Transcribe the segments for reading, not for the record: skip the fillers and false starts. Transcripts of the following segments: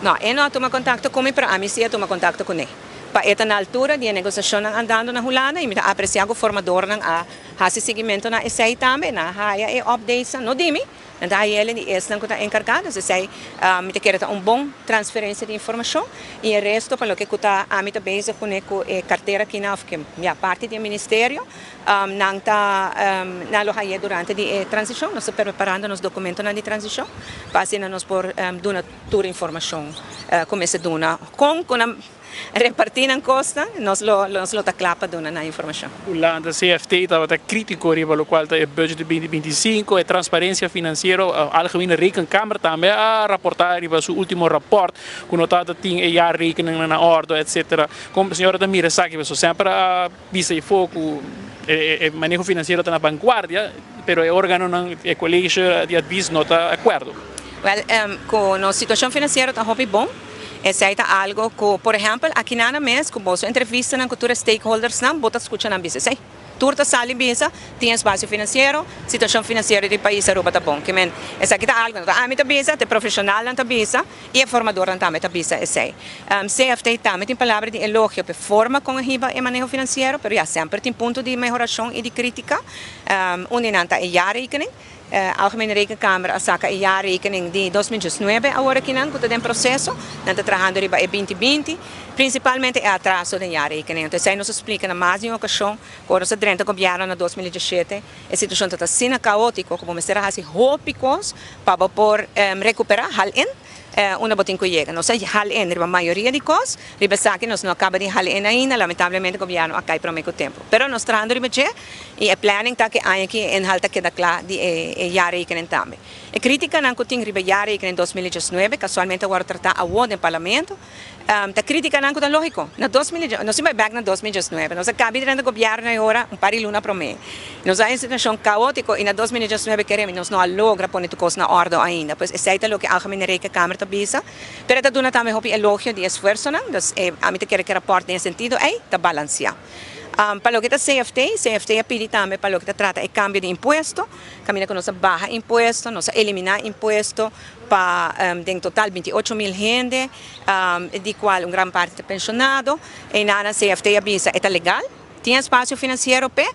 No, e no a tuma contacto cu mi, pero ami si a tuma contacto cu ne. Pa e ta na altura di e negociacionnan andando na Hulanda y mi ta aprecia cu formadornan a haci seguimento na esey tambe, nan a haya e updatesnan, no di mi, nan ta haya el di esnan cu ta encarga, dus esey mi ta kere ta un bon transferencia di informacion y e resto pa loke cu ta ami ta bezig cune cu e cartera aki of ke ya parti di e ministerio, nan ta nan lo haye durante di e transicion. Nos ta preparando nos documentonan di transicion pa asina nos por duna tur informacion cu mester duna. Con cu nan reparti nan cosnan, nos lo nos lo ta cla pa duna nan informacion. Hulanda, CFT tabata critico riba locual ta e budget di 2025, e transparencia financiero. Algemene Rekenkamer tambe a raporta riba su ultimo rapport cu no tabata tin e jaarrekeningen na orde, etc. Con señora ta mira esaki? Pasobra semper a bisa y cu e maneho financiero ta na vanguardia, pero e organonan, e college di advies no ta acuerdo. Wel, cu nos situacion financiero ta hopi bon. Esey ta algo cu, por ehempel, aki na mes, cu boso entrevistanan cu tur stakeholdersnan, bo ta scucha nan bisa esey. Tur ta sali bisa, tin espacio financiero, situacion financiero di pais Aruba ta bon. Kemen, esaki ta algo, no ta ami ta bisa, te profesionalnan ta bisa, y e formadornan tambe ta bisa esey. CFT tambe tin palabra di elogio pe forma con hiba e maneho financiero, pero ja, semper tin punto di mehoracion y di critica. Un di nan ta e jaarrekening. Algemene Rekenkamer a saca e jaarrekening di 2019 awor aki nan, cu ta den proceso. Nan ta trahando riba e 2020, principalmente e atraso den jaarrekening. Anto, esey nos a splica na mas di un ocasion, cu nos a drenta gobierno na 2017, e situacion ta asina caotico, cu mester hasi hopi cos pa por recupera, haal in, unda bo tin cu yega. Nos a haal in riba mayoria di cos, riba esaki nos no a caba di haal in ainda, lamentablemente gobierno a cay prome cu tempo. Pero nos trahando riba dje, y e planning ta cu aña aki inhaal ta keda cla di e jaarrekening tambe. E criticanan cu tin riba jaarrekening 2019, casualmente awor trata awo den parlamento, ta criticanan cu ta logico. Na 2000, nos a bay back na 2019, nos a caba di gobierno awor un par di luna prome. Nos a den situacion caotico y na 2019 kere nos no a logra pone tur cos na orde ainda. Pues esey ta loke Algemene Rekenkamer ta bisa. Pero ta duna tambe hopi elogio di esfuersonan, dus ami ta kere cu rapport den sentido ey ta balancea. Pa loke ta CFT, CFT a pidi tambe pa loke ta trata e cambio di impuesto, caminda cu nos a baha impuesto, nos a elimina impuesto pa den total 28 mil hende, di cual un gran parti ta pensionado. Y na CFT a bisa e ta legal, tin espacio financiero pe,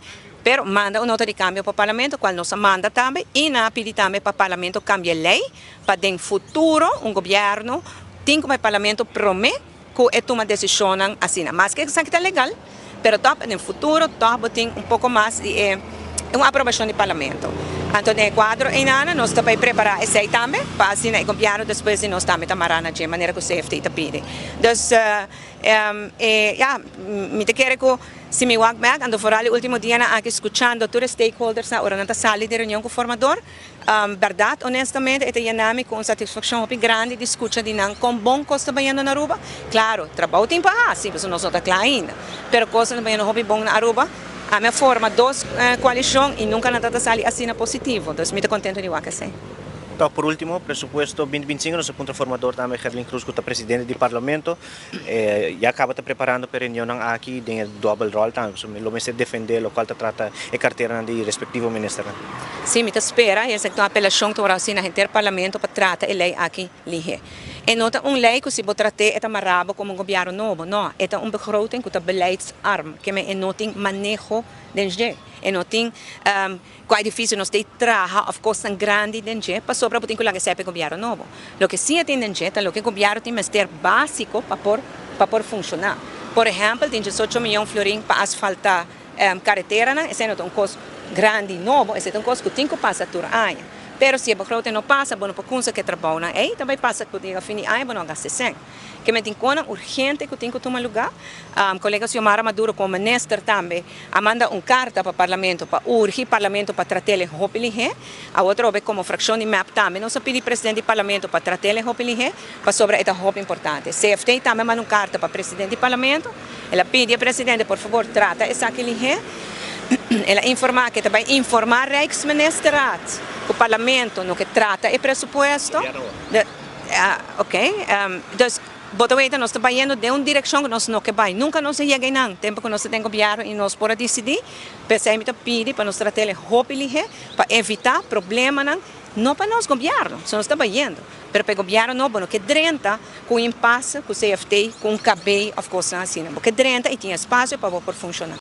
pero manda un nota di cambio pa parlamento, cual nos a manda tambe, y nan a pidi tambe pa parlamento cambia ley, pa den futuro un gobierno tin cu e parlamento prome cu e tuma decision asina. Mas cu esaki ta legal, pero toch den futuro toch tin un poco mas di un aprobacion di parlamento. Anto, den cuadro ey nos ta bay prepara esey tambe, pa asina e gobierno despues di nos tambe ta mara na manera cu CFT ta pidi. Dus ja, mi ta kere cu si mi wak back, anto vooral e ultimo dianan aki scuchando tur stakeholders na ora nan ta sali di reunion cu formador, berdad, honestamente, e ta yena mi cu un satisfaccion hopi grandi di scucha di nan con bon cos ta bayendo na Aruba. Claro, trabou tin pa haci, pasobra nos no ta cla ainda. Pero cos ta bayendo hopi bon na Aruba. Ami a forma dos coalicion y nunca nan ta sali asina positivo. Anto, mi ta contento di wak esey. Anto, por ultimo, presupuesto 2025, nos punto formador tambe Gerlin Cruz, cu ta presidente di parlamento, ya caba ta preparando pa reunion aki den dubbel rol tambe, so lo mester defende locual ta trata e cartera di respectivo minister. Si, mi ta spera, esaki ta un apelacion tur asina na parlamento pa trata e ley aki lihe. E no ta un ley cu si bo trat'e ta mara bo como un gobierno nobo, no, e ta un begroting cu ta beleidsarm, kemen e no tin maneho den dje. E no tin cua edificio nos ta traha of cos grandi den dje, pasobra bo tin cu laga e gobierno nobo. Loke si tin den dje, ta loke gobierno tin mester basico pa por funciona. Por ehempel, tin 18 miyon florin pa asfalta careteranan, esey no ta un cos grandi nobo, esey ta un cos cu tin cu pasa tur aña. Pero si e begroting no pasa, bo no por cuminsa cu trabounan ey, tambe pasa cu yega fin di aña, bo no gasta cen. Kemen tin cosnan urgente cu tin cu tuma luga. Colega Xiomara Maduro como minister tambe a manda un carta pa parlamento, pa urgi parlamento pa trat'e hopi lihe. Awor como fraccion di MEP tambe nos a pidi presidente di parlamento pa trat'e hopi lihe, pasobra e ta hopi importante. CFT tambe a manda un carta pa presidente di parlamento. El a pidi presidente, por fabor, trata esaki lihe. El a informa cu tambe informa Rijksministerraad, e parlamento no kier trata e presupuesto. Ok, dus bo ta weten, nos ta bayendo den un direccion cu nos no kier bay. Nunca nos a yega nan, tempo cu nos tin gobierno y nos por dicidi, p'esey mi ta pidi pa nos trat'e hopi lihe, pa evita problemanan. No pa nos gobièrnu, si nos ta bayendo, pero pa gobièrnu nobo no ke drenta ku impasse, ku CFT, ku un KB òf kos asina. Bo ke drenta i tin espasio pa por funshoná.